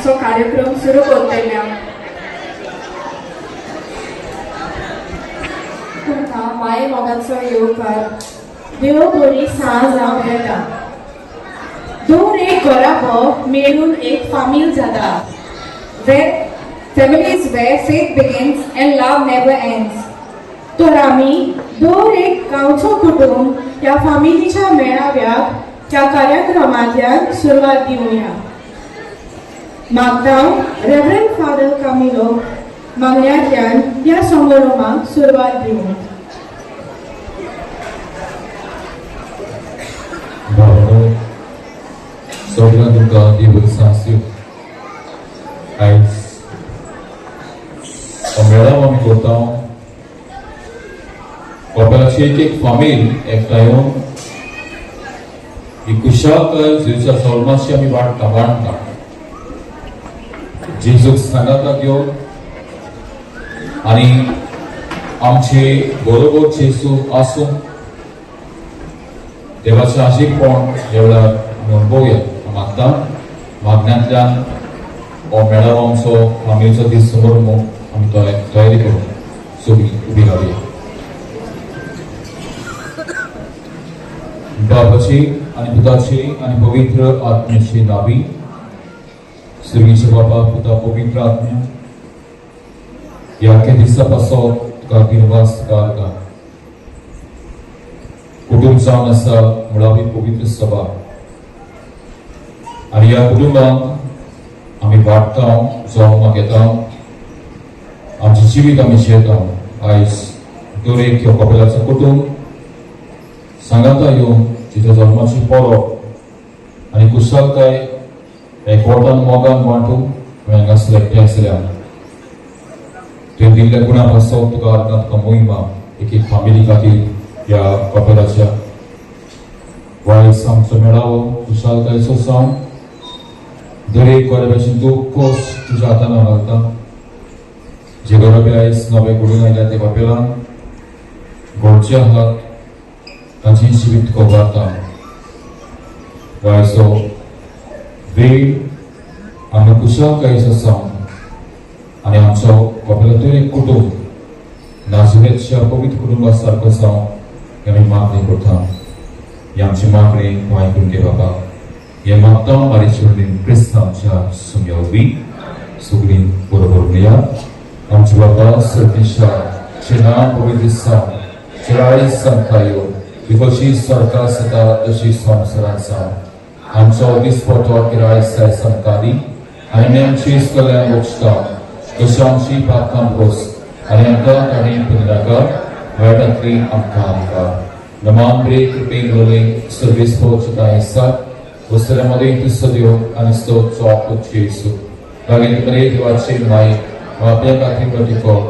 आमचो कार्यक्रम सुरू करतल्या. तुमकां माये मोगाचो येवकार. देव बरी सांज जावं येता. दोन एक घराबो मेळून एक फामील जाता. Where families where faith begins and love never ends. तर आमी दर एक गांवचो कुटुंब ह्या फामिलीच्या मेळाव्याक ह्या कार्यक्रमांतल्यान सुरवात दिवया. मागता रेवरंड फादर कामिलो मागण्यांतल्यान ह्या समारोहाक सुरवात दिवंक. भावनो, सगळ्यांक तुमकां देव सांस्यो. आयज हो मेळाव आमी करता. कपेलाची एक एक फामील एकठांय येवन ही कुशाळकाय जेजूच्या जल्माची आमी वाडटा वाडटा, जेजूक सांगाता घेवन आनी आमचे बरोबर जेजू आसूं, देवाचें आशीकपण ह्या वेळार आमी अणभवया. मागता मागण्यांतल्यान हो मेळावो, आमचो फामिलीचो दीस समोर आमी तयारी करूं. सगळीं उबी रावया. बापाची आनी पुताची आनी पवित्र आत्म्याची नावी. सुर्गीचे बापा, पुता, पवित्र आत्म्या, ह्या अख्ख्या दिसा पासत तुका दिनवास तुका. कुटुंब जावन आसा मुळावी पवित्र सभा आनी ह्या कुटुंबांत आमी वाडटा, जल्माक येता, आमचें जिवीत आमी जियेता. आयज दर एक ह्या कपेलाचो कुटुंब सांगाता येवन तिच्या जल्माची परब आनी कुशळकाय एकवटान मोगान वांटून आमी हांगासर एकठांय आसल्या. तुवें दिल्ल्या गुणा पासत तुका आर्गां, तुका मोहिमा. एक एक फामिली खातीर ह्या कपेलाच्या वायस आमचो मेळावो कुशालकायेचो जावन. दरेक गोरब्याची दुख्ख तुज्या हातान घालता. जे गोरबे आयज नवे घडून आयल्या ते कपेलान घोडचे आहात, तांची जिवीत तुका उबारता. वायसो वेळ आमी कुशालकायेचो जावन आनी आमचो कपेलांतूय एक कुटुंब नाजुरेतच्या पवित्र कुटुंबा सारको जावं ही आमी मागणी करता. ही आमची मागणी तूं आयकून घे बाबा. हे मागता मारीचे वरवीं, क्रिस्त आमच्या सुम्या वरवीं. सगळीं बरोबर उलया. आमचे बाबा सर्गेश्ता, तुजें नांव पवित्र जावं, तुजें राज्य आमकां येवं, तुजी कशी स्वर्गात जाता तशी संवसारात जावं. आमचो दिसपटो किराय आयज आमकां दी आनी आमची चुकल्यां भोगता तशी आमची पातकां भोस आनी आमकां ताणी पुनराका वायटांतली आमकां आमकां. नमान मरिये, कृपेन भरले, सर्वेस्पर तुका आसा, वसऱ्या मध्ये तूं सद्यो आनी स्तोत्र पूत जेजू. भागेंत मरिये, देवाची माई, पाप्यां खातीर मदीं कर,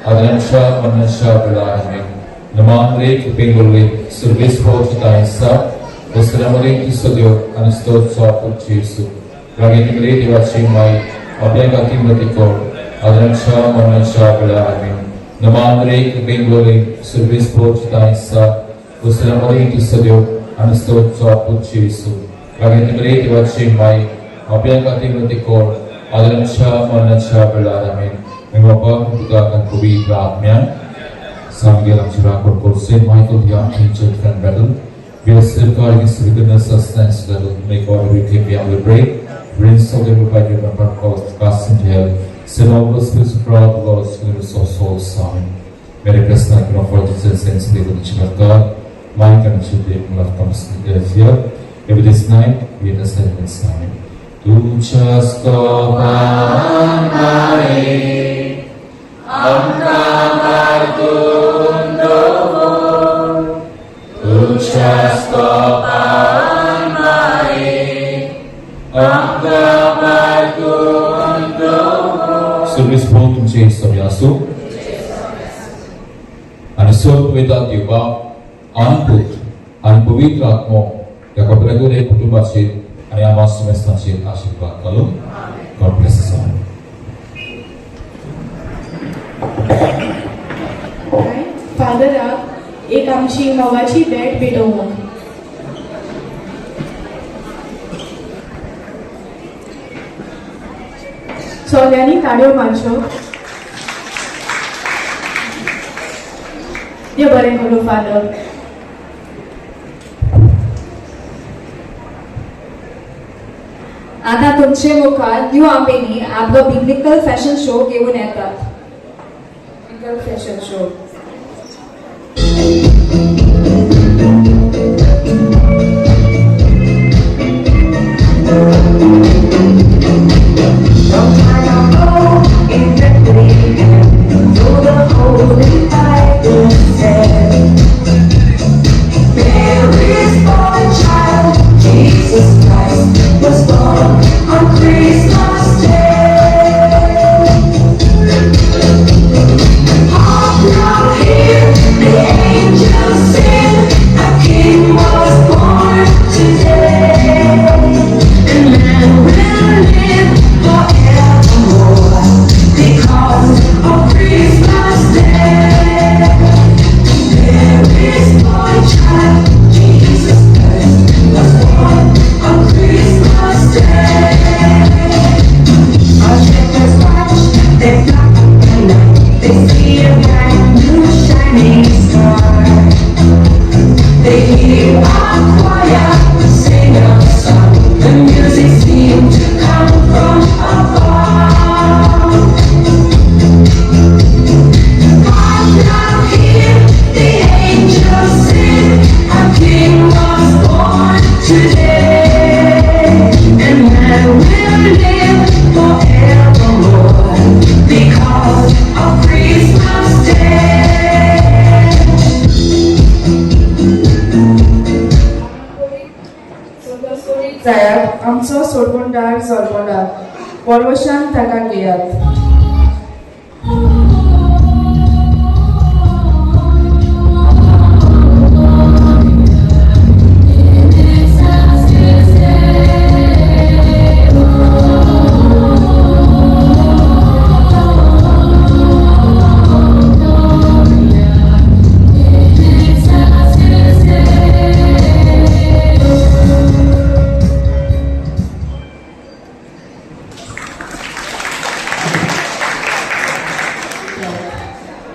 आनी आमच्या मरणाच्या वेळार. आमेन. नमान मरिये, कृपेन भरले, सर्वेस्पर तुका आसा, वसऱ्या मध्ये तूं सद्यो आनी स्तोत्र पूत जेजू. भागेंत मरिये, देवाची माई, पाप्यां खातीर मदीं कर, आनी आमच्या मरणाच्या वेळार. आमेन. नमान मरिये, कृपेन भरले, सर्वेस्पर तुका आसा, वसऱ्या मध्ये तूं सद्यो आनी स्तोत्र पूत जेजू. भागेंत मरिये, देवाची माई, पाप्यां खातीर मदीं कर, आनी आमच्या मरणाच्या वेळार. आमेन. बापा, पुता आनी पवित्र आत्म्या. Samuel Amchirakor, Saint Michael the Archangel, friend battle. We are safeguarding his goodness, sustenance, level. May God rebuke him, we pray. Prince of the by your cast into hell. Send all the spirits of God, the Lord's goodness of souls. Amen. Merry Christmas, and for Jesus and the Children of God. My connection to love comes here. Every this night, we understand this time. तुझ्या स्तोपान मारे आमकां मार्गून दवर, तुझ्या स्तोपान मारे आमकां मार्गून दवर. सर्वेस्पर तुमचे समी आसूं आनी सर्व वेदांत दिवपाक आनी पूत आनी पवित्र आत्मो ह्या कपेलाचेर, कुटुंबाचेर आनी आमा समेस्तांचेर आशिर्वाद घालून. God bless us all. फादराक एक आमची मोगाची भेट भेटोवंक. सगळ्यांनी ताळयो मारच्यो. देव बरें करूं फादर. आता तुमचे मुखार न्यू आंबेनी आपलो बिब्लिकल फॅशन शो घेऊन येतात. Biblical fashion show. Long time ago in Bethlehem, though the Holy Bible said, Mary's born child, Jesus Christ, was born on Christmas Day. Hark now, hear the angels sing, a King was born today. And man will live forevermore because of Christmas Day. Mary's boy child, Jesus Christ, was born on Christmas Day. Our shepherds watch their flock at night. They see a bright new shining star. They hear a choir sing a song. The music seemed to come from afar. Hark now, hear the angels sing. A King was born today, and man will live forevermore because of Christmas Day. जायात आमचो सोडवणदार जल्मला, परवशान ताका घेयात.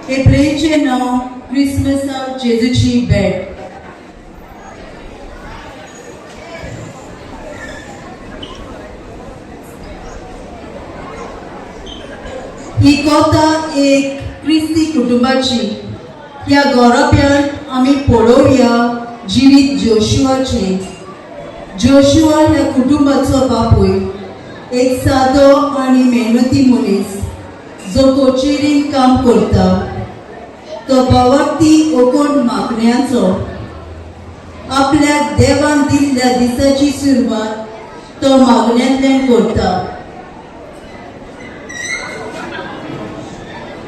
हे प्लेचे नाव क्रिसमसाक जेजूची भेट. ही कथा एक क्रिस्ती कुटुंबाची. ह्या गोरोप्यान आमी पळोवया जिवीत जोशुआचें. जोशुआ ह्या कुटुंबाचो बापूय एक सादो आनी मेहनती मनीस जो कोचेरीन काम करता. तो भावार्थी ओकोण मागण्याचो. आपल्याक देवान दिल्ल्या दिसाची सुरवात तो मागण्यांतल्यान करता.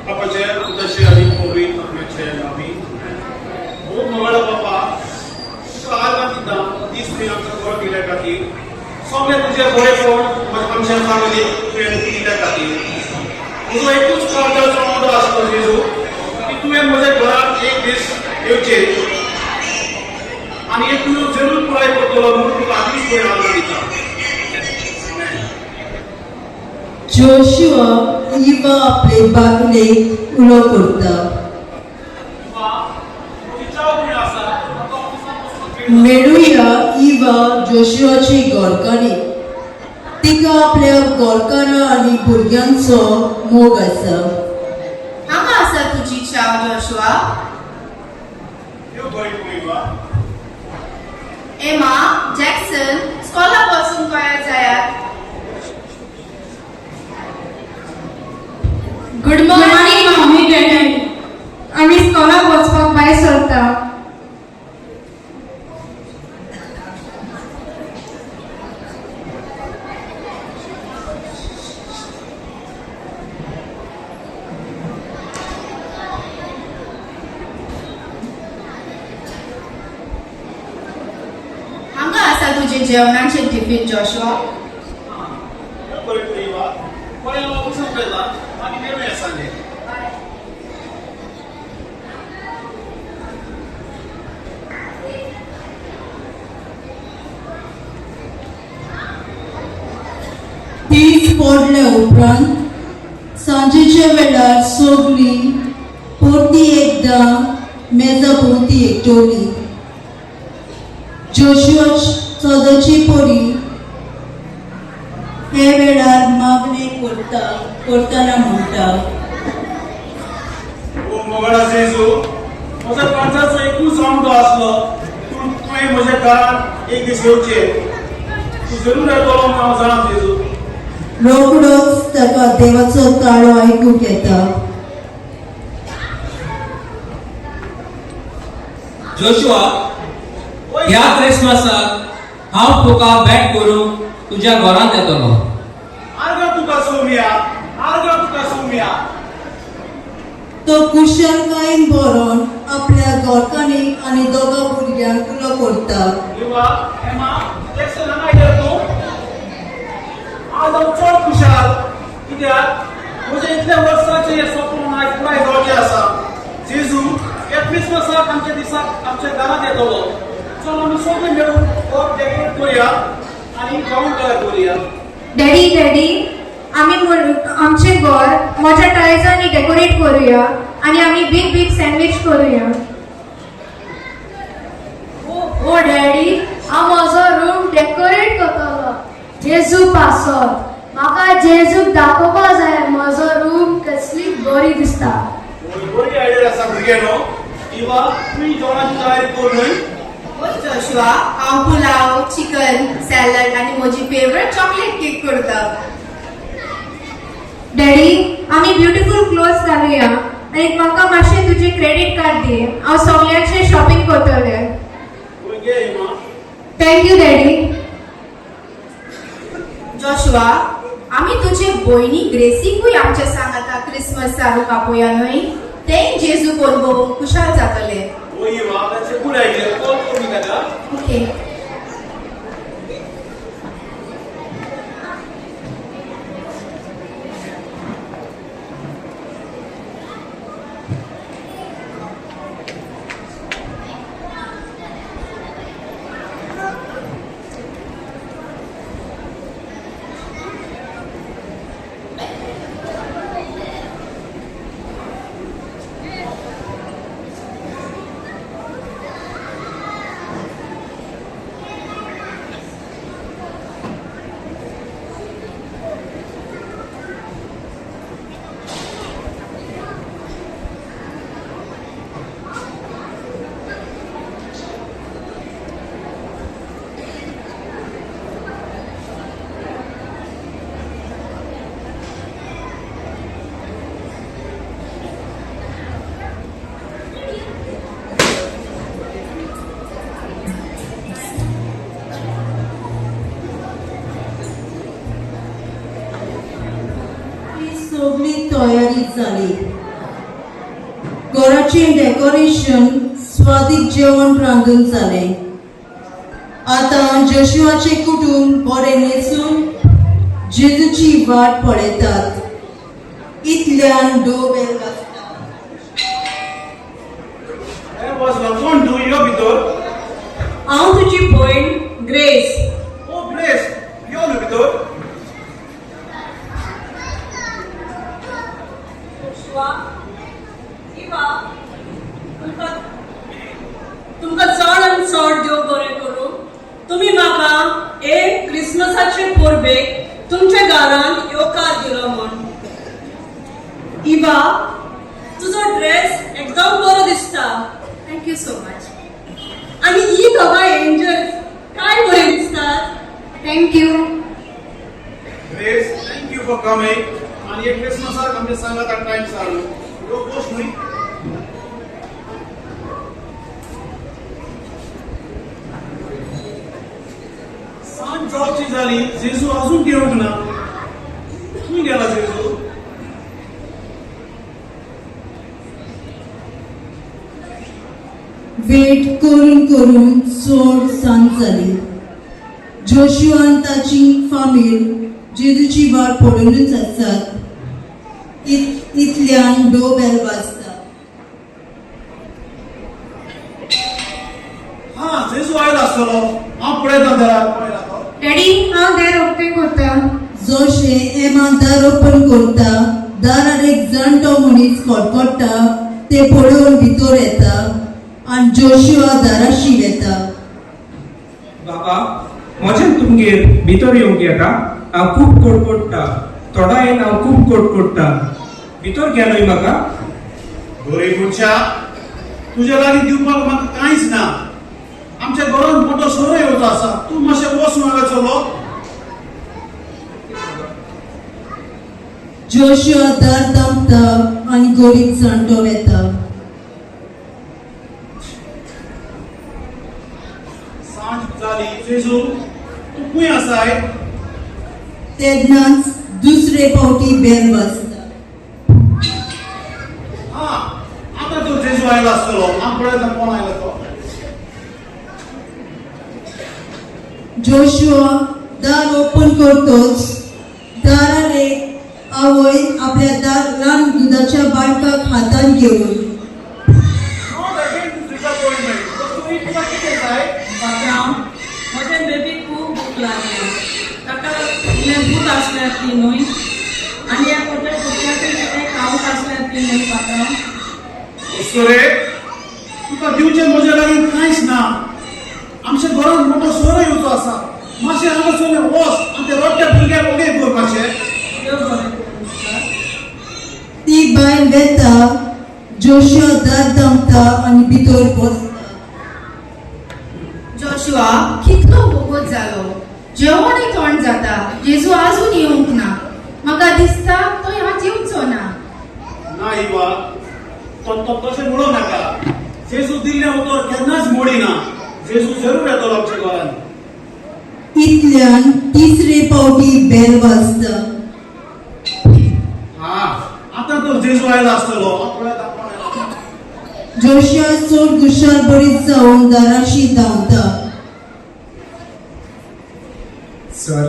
बापाचे, पुताचे आनी पवित्र आत्म्याचे नांवी. खूब मंगळ बापा, तुका आर्गां दिता दीस तुवें आमकां बरो दिल्या खातीर, सगळें तुजें बरेपण आमच्या फॅमिलीक तुवें दिल्ल्या खातीर. म्हजो एकूच काळजाचो ऑर्डर आसलो जेजू की तुवें म्हज्या घरांत एक दीस येवचें आनी एक तूं जरूर पुराय करतलो म्हणून तुका आदींच तुवें आर्गां दिता. जोशुआ इवा आपले बागलेक उलो करता. म्हजी च्याव खंय आसा? म्हाका ऑफिसांत वचपाक वेळ. मेळुया इवा जोशुआची गोरकारी. तिका आपल्या गोरकारा आनी भुरग्यांचो मोग आसा. हांगा आसा तुजी च्या, जोशुआ. देव बरें करूं इवा. एमा, जॅक्सन, स्कॉलाक वचूंक तयार जायात. Good morning mummy, daddy. आमी स्कॉलाक वचपाक भायर सरता. हांगा आसा तुजें जेवणाचें टिफीन, जोशुआ. देव बरें करूं इवा. बरें, हांव ऑफिसांत वयता आनी मेळुया सांजे. दीस पडल्या उपरांत वेळार सगळीं परती एकदां मेजा भोंवती एकटवली. जोशुआ सदांची परी हे वेळार मागणें करता करतना म्हणटा, ओ मोगाळा जेजू, म्हज्या काळजाचो एकूच आमदो आसलो, तूं तुवें म्हज्या घरांत एक दीस येवचें. तूं जरूर येतलो म्हूण हांव जाणा जेजू. रोखडोच ताका देवाचो ताळो आयकूंक येता. जोशुआ, ह्या क्रिसमसाक हांव तुका भेट करूंक तुज्या घरांत येतलो. आर्गां तुका सोम्या, आर्गां तुका सोम्या. तो कुशलकायेन भरोन आपल्या घरकान्नीक आनी दोगां भुरग्यांक उलो करता. इवा, एमा, जॅक्सन हांगा आयल्यार तूं. आज हांव चड खुशाल, कित्याक म्हजें इतल्या वर्सांचें हें सपन आयज पुराय जावचें आसा. जेजू ह्या क्रिसमसाक आमच्या दिसाक आमच्या घरांत येतलो. चल, आमी सगळे मेळून घर डेकोरेट करुया आनी जेवण तयार करुया. डॅडी, डॅडी, आमी आमचें घर मोठ्या टॉयजांनी डेकोरेट करूया आनी आमी बीग बीग सँडवीच करूया. ओ डॅडी, हांव म्हजो रूम डेकोरेट करतलो जेजू पासत. म्हाका जेजूक दाखोवपा जाय म्हजो रूम कसली बरी दिसता. बरी आयडिया आसा भुरग्यांनो. इवा, तुमी जेवणाची तयारी कर न्हय. ओ जोशुआ, हांव पुलाव, चिकन, सॅलड आनी म्हजी फेवरेट चॉकलेट केक करता. डॅडी, आमी ब्युटिफूल क्लोथ्स घालुया आनी म्हाका मातशें तुजें क्रेडीट कार्ड दी, हांव सगल्यांचें शॉपिंग करतलें. तुवें घे इमा. Thank you daddy. Joshua, आमी तुजे भयणी ग्रेसीकूय आमच्या सांगाता क्रिसमस सारूंक आपोवया न्हय? तेंय जेजूक अनुभवूंक खुशाल जातले. ओ Eva, that's a good idea. Call कर मी ताका. ओके. ही सगळी तयारी जाली. घराचें डेकोरेशन, स्वादीक जेवण रांदून जालें. आतां जोशुआचें कुटूंब बरें न्हेसून जेजूची वाट पळयतात. इतल्यान डोबेल वाजता. हे बसला कोण तूं? यो भितर. हांव तुजी भयण ग्रेस. ओ ग्रेस, यो न्हू भितर. जोशुआ, इवा, तुमकां तुमकां चड आनी चड देव बरें करूं. तुमी म्हाका एक क्रिसमसाचे परबेक तुमच्या घरांत येवकार दिलो म्हूण. इवा, तुजो ड्रेस एकदम बरो दिसता. Thank you so much. आनी ही दोगांय एंजल्स काय बरी दिसतात. Thank you. Grace, thank you for coming आनी एक क्रिसमसाक आमच्या सांगाताक टायम सारलो. यो, बस न्हय. सांज जावची जाली, जेजू अजून येवंक ना. खंय गेला जेजू? वेट करून करून चड सांज जाली. जोशुआन ताची फामील जेजूची वाट पळोवनूच आसात. इतल्यान डोबेल वाजता. हा, जेजू आयला आसतलो. हांव पळयता दारार, पळयला तो. डॅडी, हांव दार ओपन करता. जशें एमा दार ओपन करता, दारार एक जाणटो मनीस कोटकोट्टा ते पळोवन भितर येता आनी जोशुआ दाराशी वेता. बाबा, म्हज्यान तुमगेर भितर येवंक येता? हांव खूब कोडकोडटा, थोडा येन हांव खूब कोडकोडटा. भितर गेलोय म्हाका. गरीब मनशा, तुज्या लागीं दिवपाक म्हाका कांयच ना. आमच्या घरांत मोटो सोरो येवचो आसा. तूं मातशें वच हांगा चलो. जोशुआ दार दामता आनी गरीब जाणटो वेता. सांज जाली. जेजू, तूं खंय आसाय? तेन्नाच दुसरे फावटी बेल वाजता. हा, आतां तो जेजू आयला आसतलो. हांव पळयता कोण आयला तो. जोशुआ दार ओपन करतोच दारार एक आवय आपल्या दार ल्हान दुदाच्या बाळकाक हातान घेवन. Not again to disappointment. वस्तू तुका कितें जाय? पात्रांव, म्हज्या बेबीक खूब भूक लागल्या. ताका इल्लें दूद आसल्यार ती न्हय आनी ह्या म्हज्या भुरग्याकूय कितें खावंक आसल्यार ती न्हय पात्रांव. अस्तुरे, तुका दिवचें म्हज्या लागीं कांयच ना. आमच्या घरांत मोटो सोरो येवचो आसा. मातशें हांगा चल, वच आनी ते रडट्या भुरग्याक ओगे कर मातशें. देव बरें करूं तुका. ती बायल वेता. जोशुआ दार दामता आनी भितर बसता. जोशुआ, कितलो वोगोत जालो. जेवणूय थंड जाता. जेजू आजून येवंक ना. म्हाका दिसता तो ह्या येवचो ना. ना इवा, तो तो तशें म्हणू नाका. जेजू दिल्लें उतर केन्नाच मोडिना. जेजू जरूर येतलो आमच्या घरांत. इतल्यान तिसरे फावटी बेल वाजता. हा, आतां तो जेजू आयला आसतलो. हांव पळयता कोण आयला. जोशुआ चड खुशाल बरीत जावन दाराशी धांवता. सर,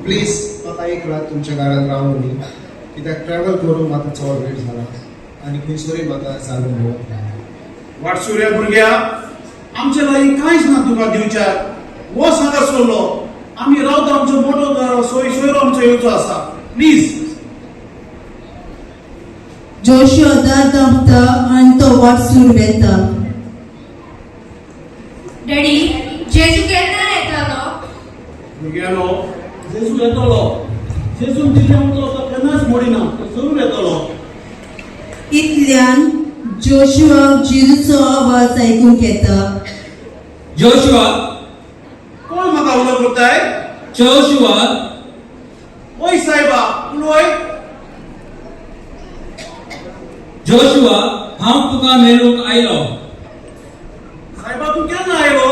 प्लीज म्हाका एक रात तुमच्या घरांत रावूं न्ही, कित्याक ट्रॅवल करून म्हाका चड वेळ जाला आनी खंयसरूय म्हाका जागो मेळूंक ना. वाटसुऱ्या भुरग्या, आमच्या लागीं कांयच ना तुका दिवच्याक. वच हांगा सोडलो. आमी रावता. आमचो मोटो सोय सोयरो आमचो येवचो आसा. प्लीज. जोशुआ दार दामता आनी तो वाटसूर वेता. डॅडी, जेजू केन्ना येतलो? भुरग्यानो, जेजू येतलो. जेजून दिल्लें उतर तो केन्नाच मोडिना. तो जरूर येतलो. इतल्यान जोशुआक जेजूचो आवाज आयकूंक येता. जोशुआ. कोण म्हाका उलो करताय? जोशुआ. ओय सायबा, उलोय. जोशुआ, हांव तुका मेळूंक आयलो. सायबा, तूं केन्ना आयलो?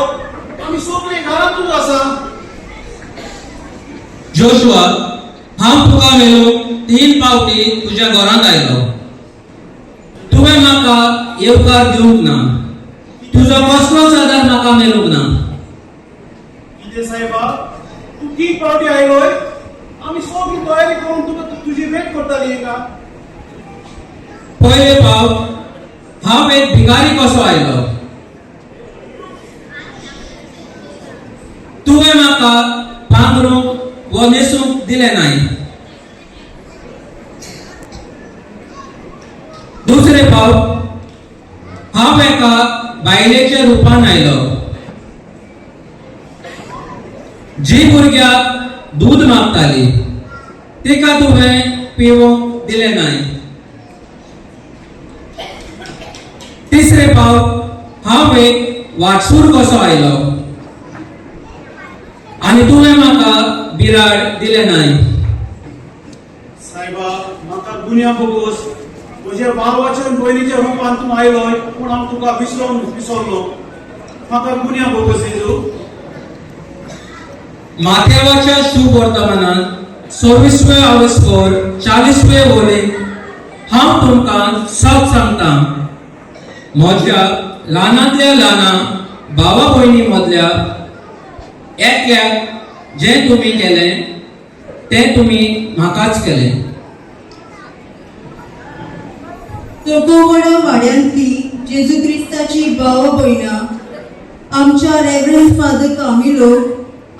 आमी सगळीं घरांतूच आसा. जोशुआ, हांव तुका मेळूंक तीन पावटी तुज्या घरांत आयलो. तुवें म्हाका येवकार दिवंक ना. तुजो कसलोच आदार म्हाका मेळूंक ना. कितें सायबा, तूं तीन पावटी आयलोय? आमी सगळी तयारी करून तुका तुजी वेट करताली हिंगा. पयले पावट हांव एक भिकारी कसो आयलो. तुवें म्हाका पांगरूंक वो न्हेसूंक दिलें नाय. दुसरे पावट हांव एका बायलेच्या रुपान आयलो, जी भुरग्याक दूद मागताली. तिका तुवें पिवंक दिलें नाय. तिसरे पावट हांव एक वाटसूर कसो आयलो आनी तुवें म्हाका बिराड दिलें नाय. सायबा, म्हाका गुन्या बोगोस. म्हज्या भावाच्या आनी भयणीच्या रुपान तूं आयलोय, पूण हांव तुका विसरोन विसरलो. म्हाका गुन्या बोगोस जेजू. माथेवाच्या शुभ वर्तमानात 26वे ऑगस्टवर 40वे वोलीन हांव तुमकां सत सांगता, म्हज्या ल्हानांतल्या ल्हाना भावा भयणी मदल्या एकल्याक जें तुमी केलें तें तुमी म्हाकाच केलें. तोकोवडा वाड्यांतली जेजू क्रिस्ताची भाव भयणां, आमच्या रेवरंड फादर कामिलो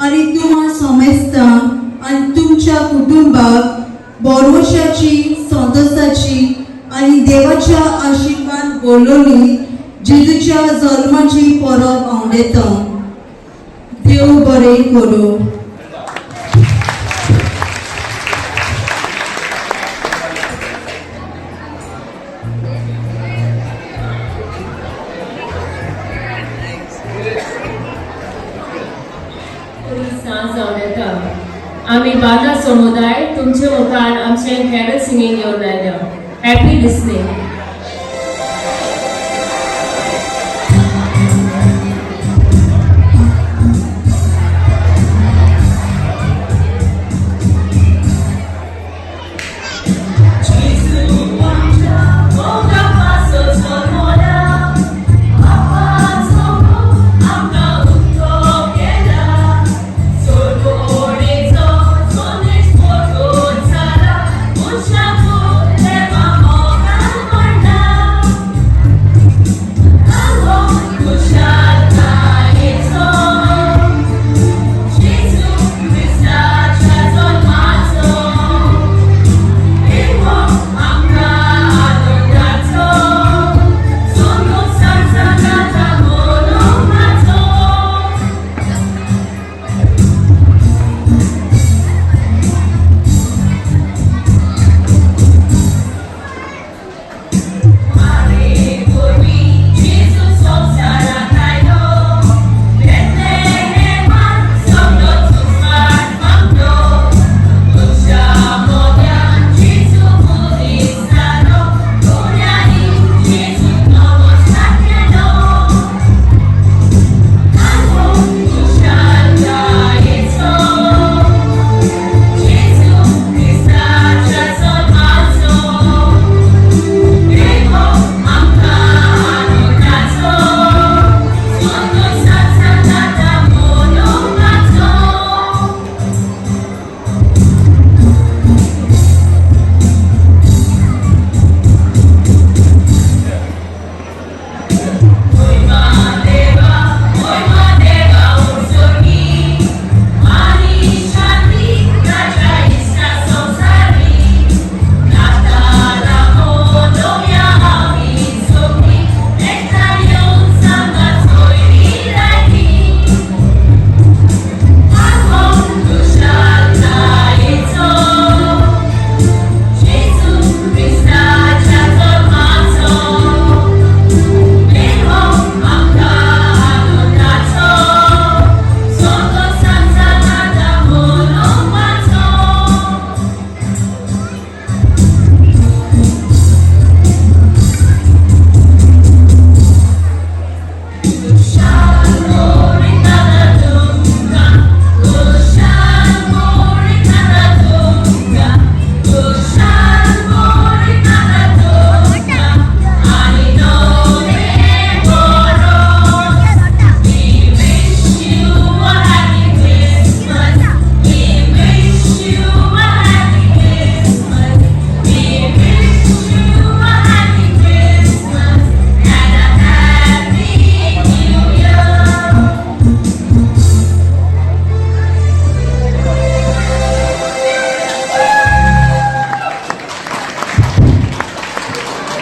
आनी तुमा समेस्तांक आनी तुमच्या कुटुंबाक बोरवशाची संतोषाची आनी देवाच्या आशिर्वाद बोलोली जेजूच्या जल्माची परब आवडेता. देव बरें करूं. आमी बांदा समुदाय तुमचे मुखार आमचें कॅरल सिंगींग घेवन आयल्या. Happy listening.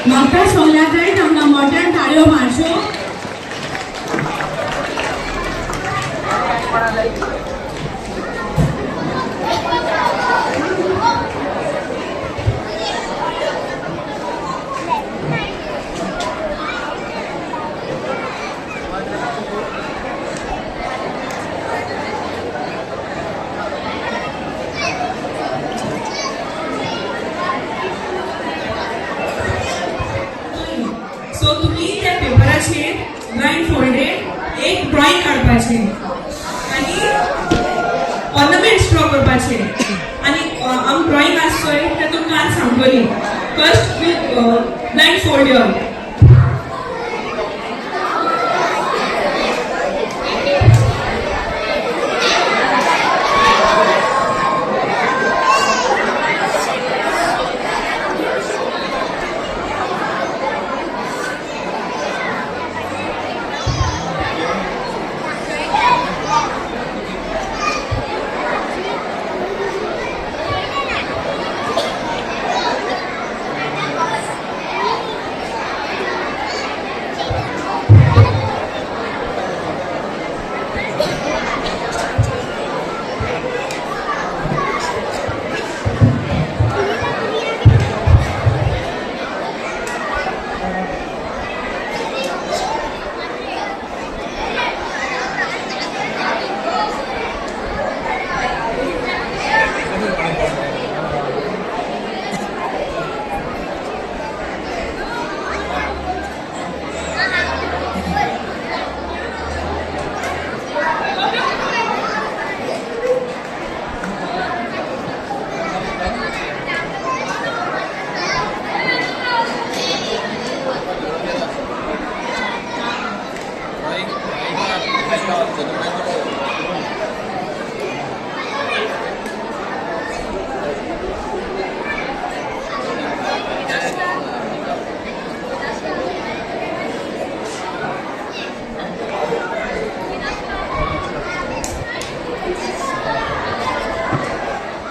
म्हाका सोगल्या जायत आमकां मोठ्यान ताळयो मारच्यो. सो तुमी त्या पेपराचेर ब्लायंड फोल्डेड एक ड्रॉइंग काडपाचें आनी ऑर्नामेंट्स ड्रॉ करपाचे आनी आम ड्रॉइंग आसा चोय तें तुमकां आज सांगतली. First with blindfold your. You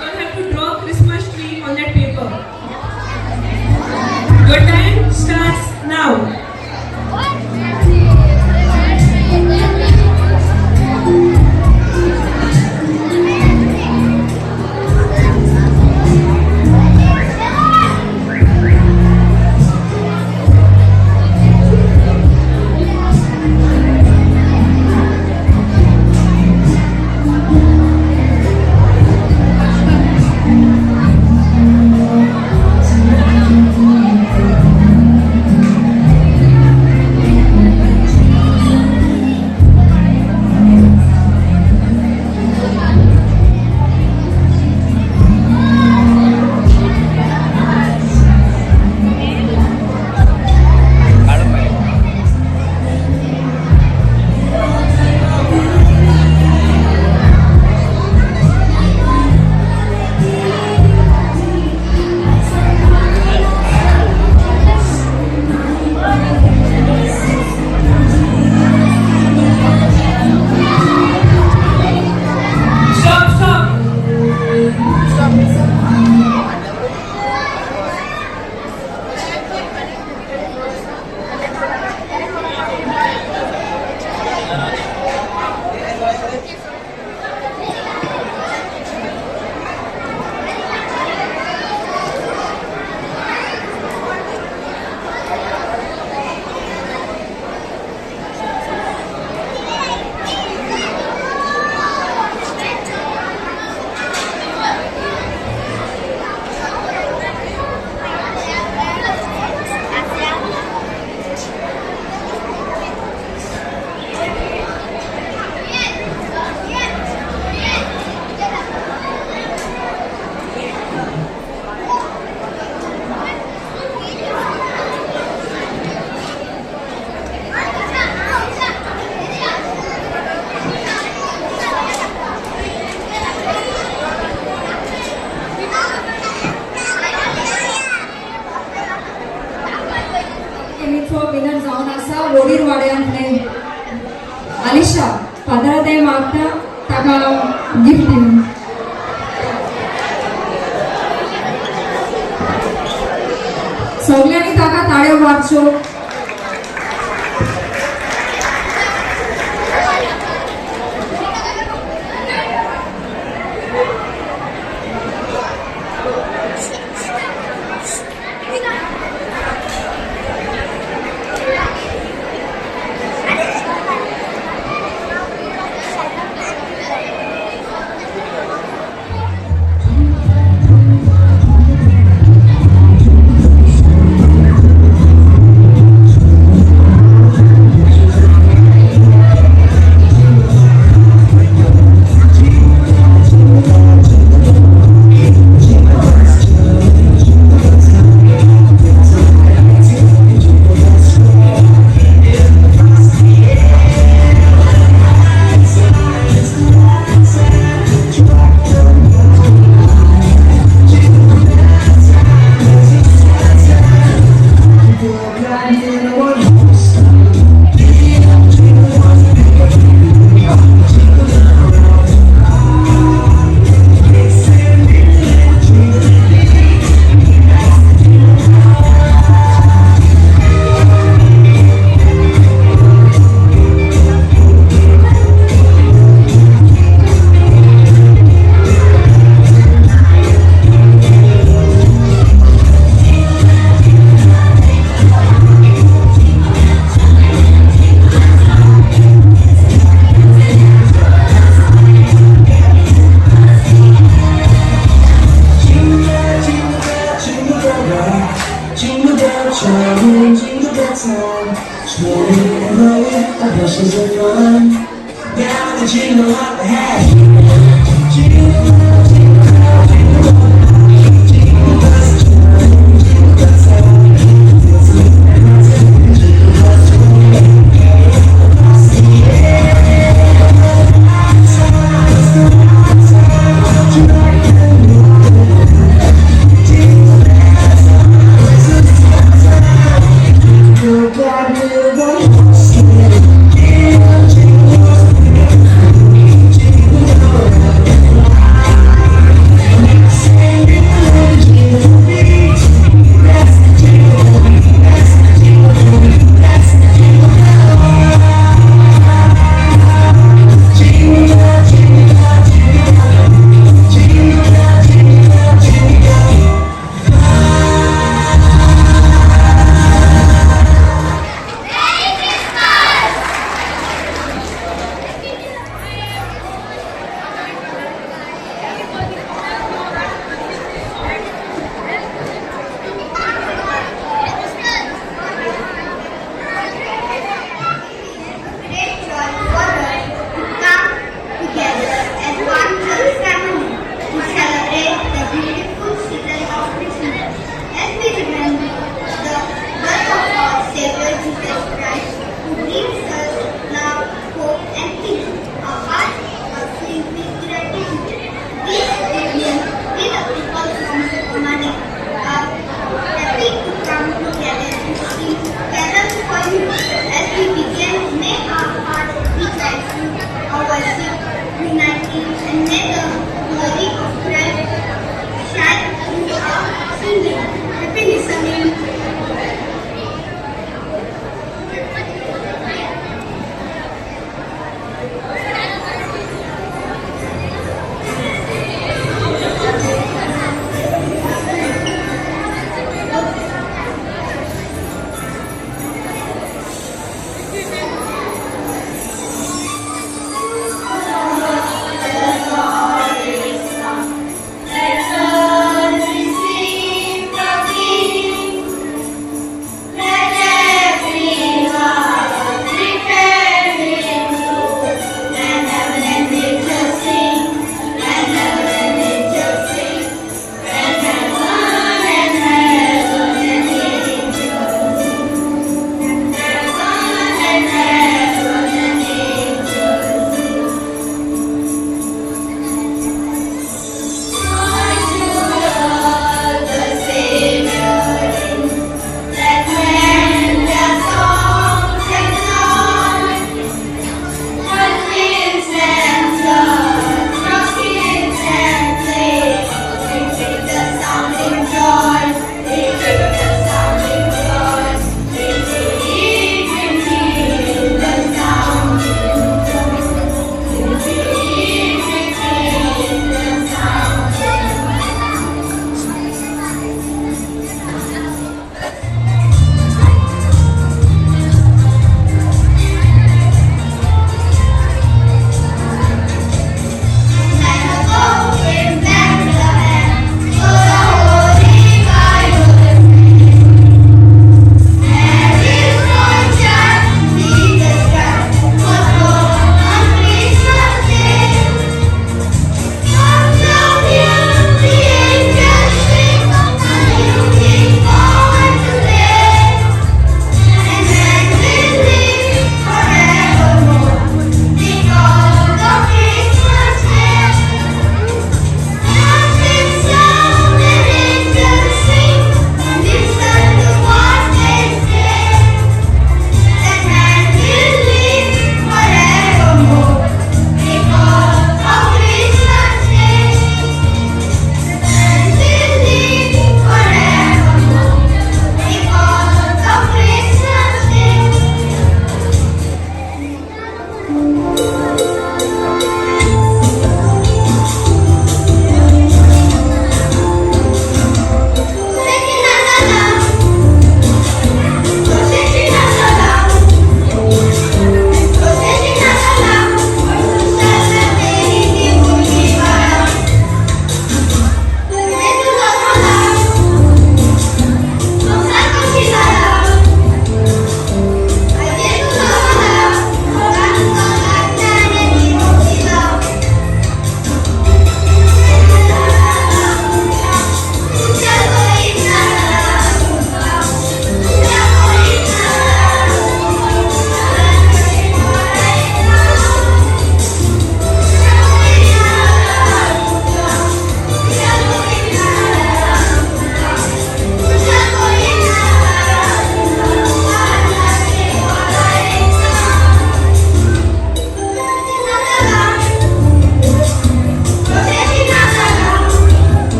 all have to draw Christmas tree on that paper. Your time starts now. Stop, stop. गेमीचो विनर जावन आसा वडीर वाड्यांतले आलिशा फादरा तें मागता ताका गिफ्ट दिवन. सगल्यांनी ताका ताळ्यो मारच्यो. Brushes are fun. Now that you know what the heck. Jingle bell, jingle bell, jingle bell. Jingle bells chime, jingle bells sound. Jingle bells, jingle bells, jingle bells. Across the air.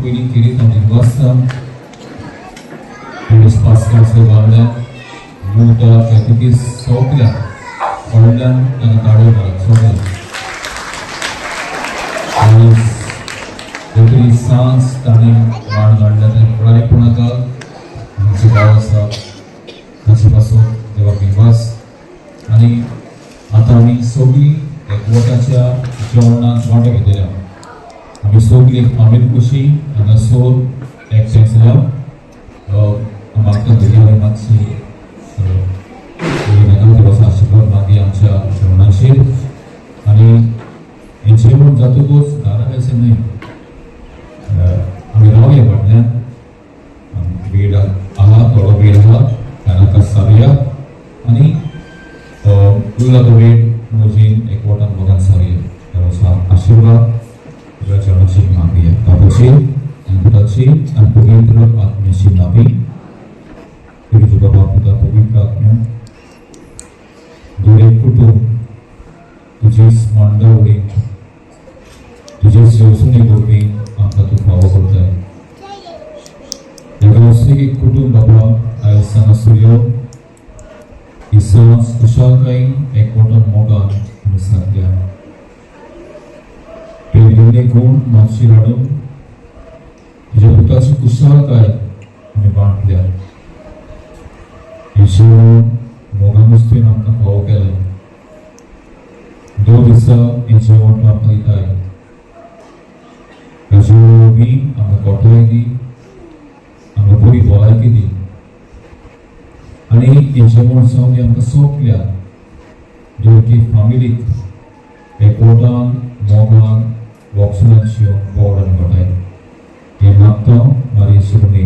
पयलीं खेरीत हांव दिनवासता. Police पास्काचे वांगडा युवता कॅटेकीस सगल्या व्हडल्यान तांकां ताळयो मारात सगल्या. आनी दोतरी सांज ताणें मांड मांडल्या तें पुरायपणाका आमचो भाव आसा ताचे पासून देवाक दिनवास. आनी आतां आमी सगळीं एकवटाच्या जेवणाक वांटो घेतल्या. आमी सगळीं फामील कशी हांगासर एकठांय जाल्या. मागता भुरग्यांक मातशी देवाचो आशिर्वाद मागीर आमच्या जेवणाचेर. आनी हें जेवण जातकूच घरा वयचें न्हय, आमी रावया फाटल्यान. वेळ आहा, थोडो वेळ आहा, घरांत सारुया आनी उरला तो वेळ मोजीन एकवटान मोगान सारुया. देवाचो आशिर्वाद तुज्या जेवणाची मागया. बाबाची आनी पुताची आनी पवित्र आत्म्याची नावी. तुझे बाबा पुता पवित्र आत्म्या दोरे कुटुंब तुजीच मांडावळी तुजे येवजणे वरवीं आमकां तूं फावो करताय. ह्या वेवसायीक कुटुंब बाबा आयज हांगासर येवन ही सहज खुशालकायेन एकवटान मोगान आमी सादल्या. पेरिल्ले गूण मातशेर हाडून तुज्या पुताची कुशालकाय आमी वांटल्या. हें जेवण मोगानूच तुवें आमकां फावो केलें. 2 दिसा हें जेवण तूं आमकां दिताय. ह्या जेवणा वरवीं आमकां गोठवाय दी, आमकां बरी भलायकी दी. आनी हें जेवण जावन आमकां सगल्या दोनकी फामिलीक एकवटान मोगान वॉक्सनाच्यो गोड आनी गोठाय. हें मागता मारी शिवणे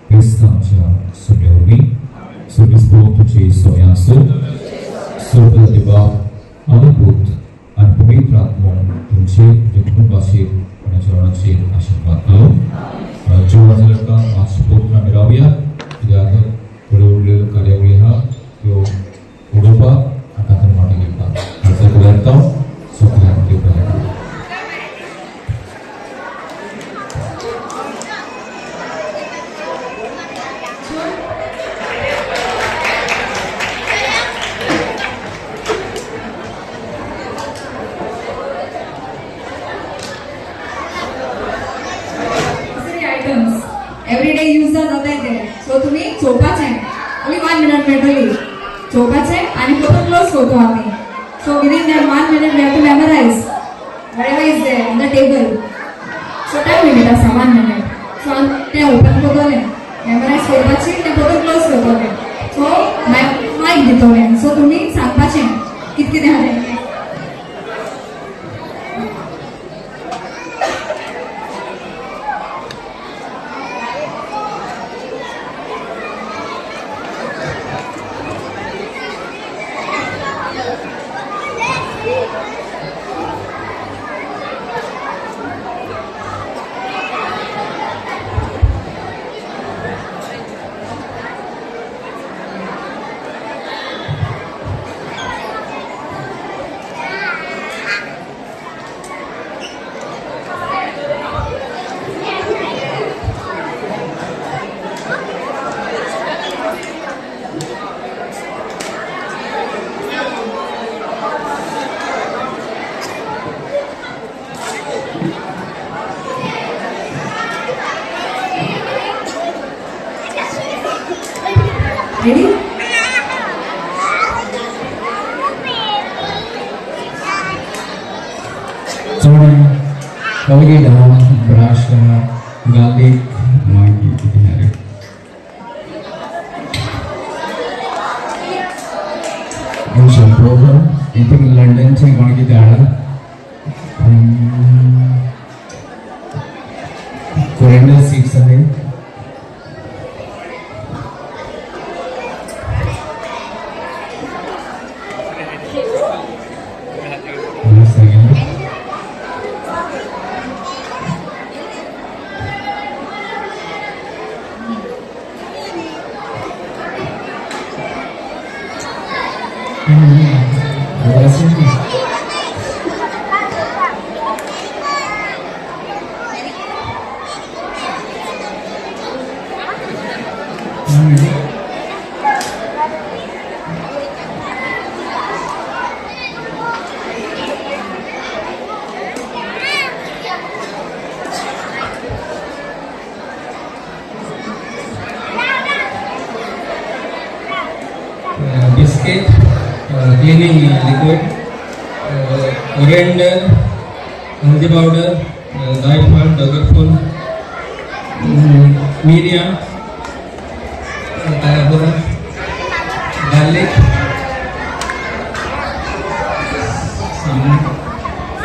क्रिस्तांच्या सुम्या वरवीं. सर्वीस तुझी सोय आसूं. सर्व देवा आनी पूत आनी पवित्र आत्मो तुमचे तुमच्या कुटुंबाचेर आनी जेवणाचेर आशिर्वाद घालूं. जेवण जाल्या उपरांत मातशें पोरून आमी रावया, कित्याक फुडें उरलेल्यो कार्यावळी आहा त्यो उडोवपाक आनी तातूंत वांटो घेवपाक. अर्ज करूं सगल्यांक देव बरें करूं. आयटम्स एवरी डे यूज जाताय ते, सो तुमी चोवपाचें. ओन्ली 1 मिनट मेळटली चोवपाचें आनी परतून क्लोज करतो आमी. So within that 1 minute we have to memorise whatever is there on the table. So time limit आसा 1 मिनट. सो तें ओपन करतलें, मेमोरायज करपाची, तें परतून क्लोज करतलें. सो मायक दितलें, सो तुमी सांगपाचें कितें कितें आहा तें. Ready? चणे, कोलगेट आहा, ब्रश आहा, गार्लिक, मागीर कितें आहा रे, शॅम्पू आहा. इतून लंडनचें कोण कितें हाडा, कोरिएंडर सीड्स आहाय. One minute. Biscuit, cleaning liquid, coriander, हल्दी पावडर, जायफळ, दगडफूल, मिरयां, garlic,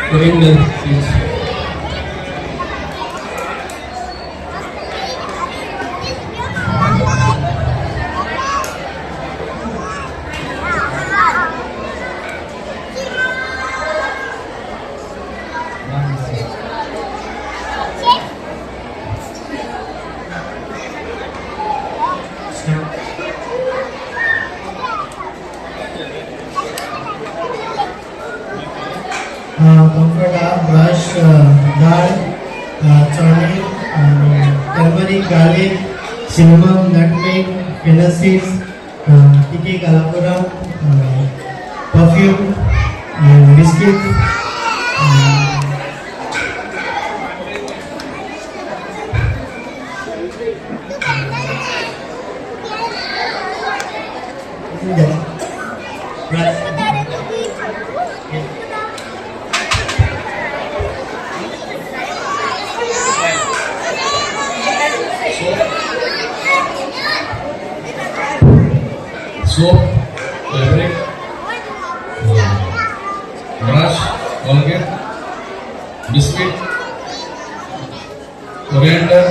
coriander seeds. Comfort brush, दाळ, चणे, turmeric, garlic, cinnamon, nutmeg, fennel seeds, tikki कालापुरा, perfume, biscuit. Soap, fabric, brush, Colgate, biscuit, coriander,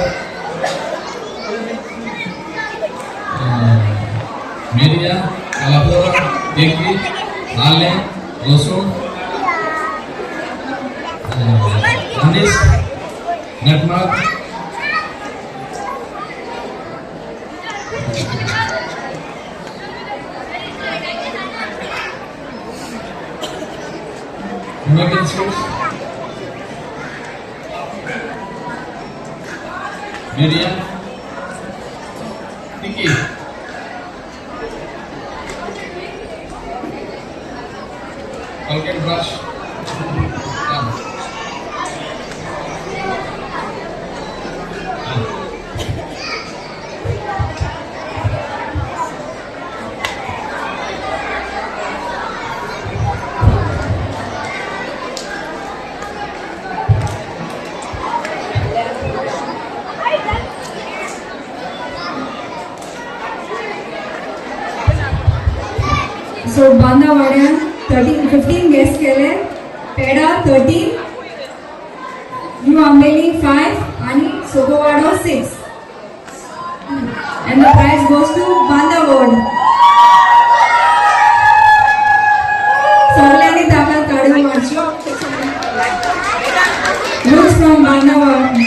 मिरिया, कालापोरा, टेकी, आले, लसूण, anise, nutmeg, pumpkin seeds, मिरिया, tikki. Colgate brush. Done. So बांदावाड्यान 13 15 guess केले. पेडा 13, new Ambelim 5 आणि सोगोवाडो 6, and the prize goes to Banda ward. सगळ्यांनी ताका काडून मारच्यो. Looks from Banda ward.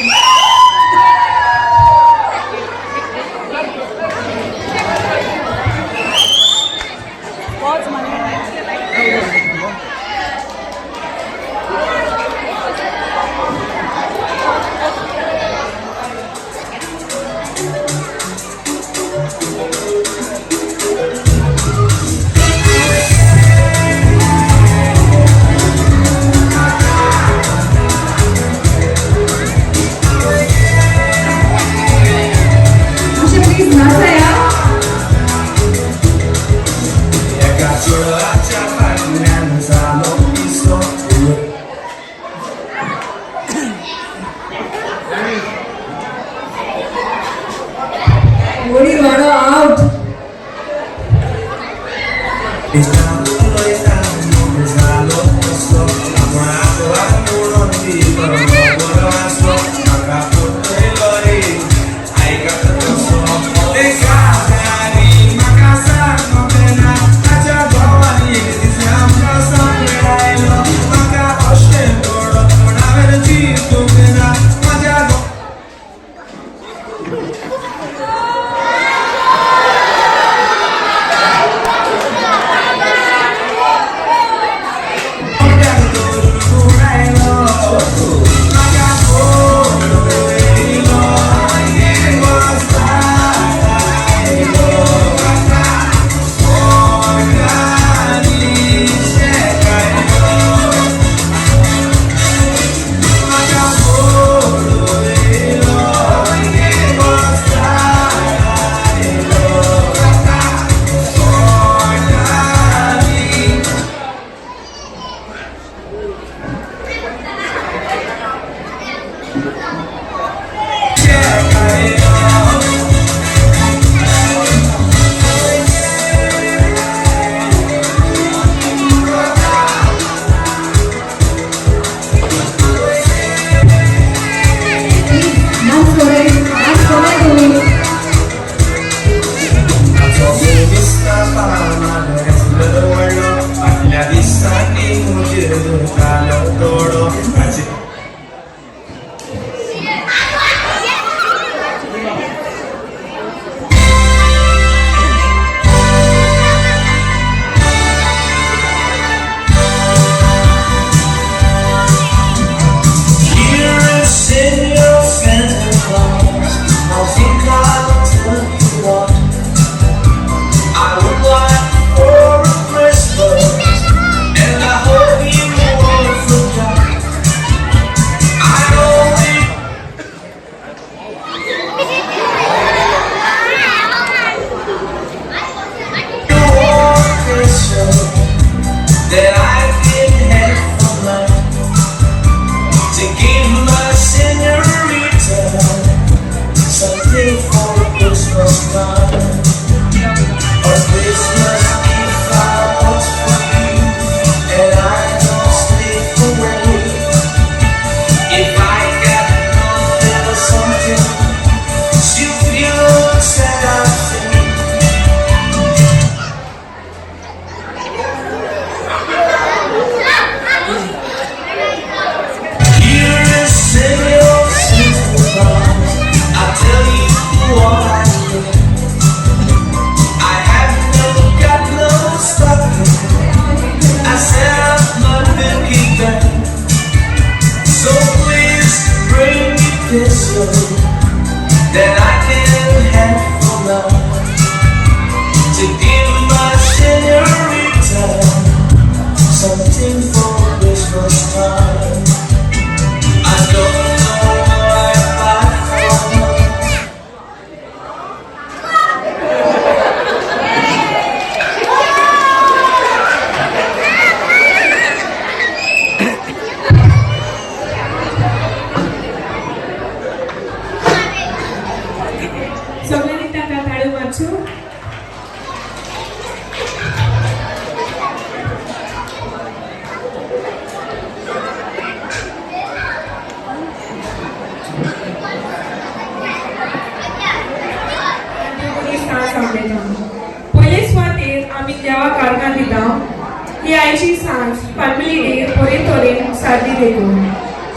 तरेन सारली देखून.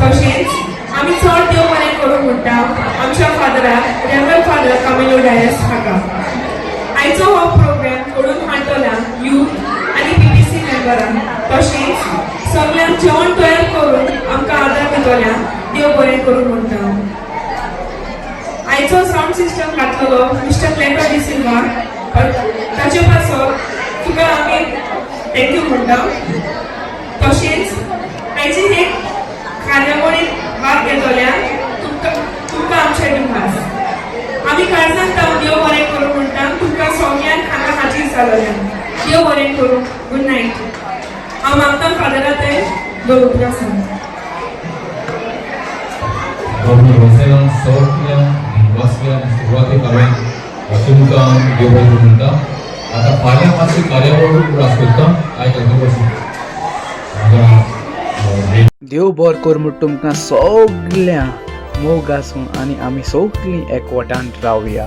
तशेंच आमी चड देव बरें करूं म्हणटा आमच्या फादराक, रेवरंड फादर कामेलो डायस हाका. आयचो हो प्रोग्राम घडोवन हाडटल्या यूथ आनी पीपीसी मेंबरांक, तशेंच सगल्यांक जेवण तयार करून आमकां आदार दितल्या देव बरें करूं म्हणटा. आयचो सावंड सिस्टम घातलेलो मिस्टर क्लेटो डिसिल्वा, ताचे पासत तुका आमी thank you म्हणटा. तशेंच आयची हे कार्यावळीत भाग घेतल्या तुमकां तुमकां आमचे दिवपास आमी काळजान तावन देव बरें करूं म्हणटा. तुमकां सगल्यांक हांगा हाजीर जालोल्या देव बरें करूं. Good night. हांव मागता फादरा ते दोन उतरां सांग. गव्हर्नर रोसेलान सगळ्या वासल्या सुरवातेक हांवें तुमकां देव बरें करूं म्हणटा. आतां फाल्यां मातशी कार्यावळ उगडास करता. आयक. देव बरो कर म्हूण तुमकां सगळ्या मोग आसूं आनी आमी सगळीं एकवटान रावया.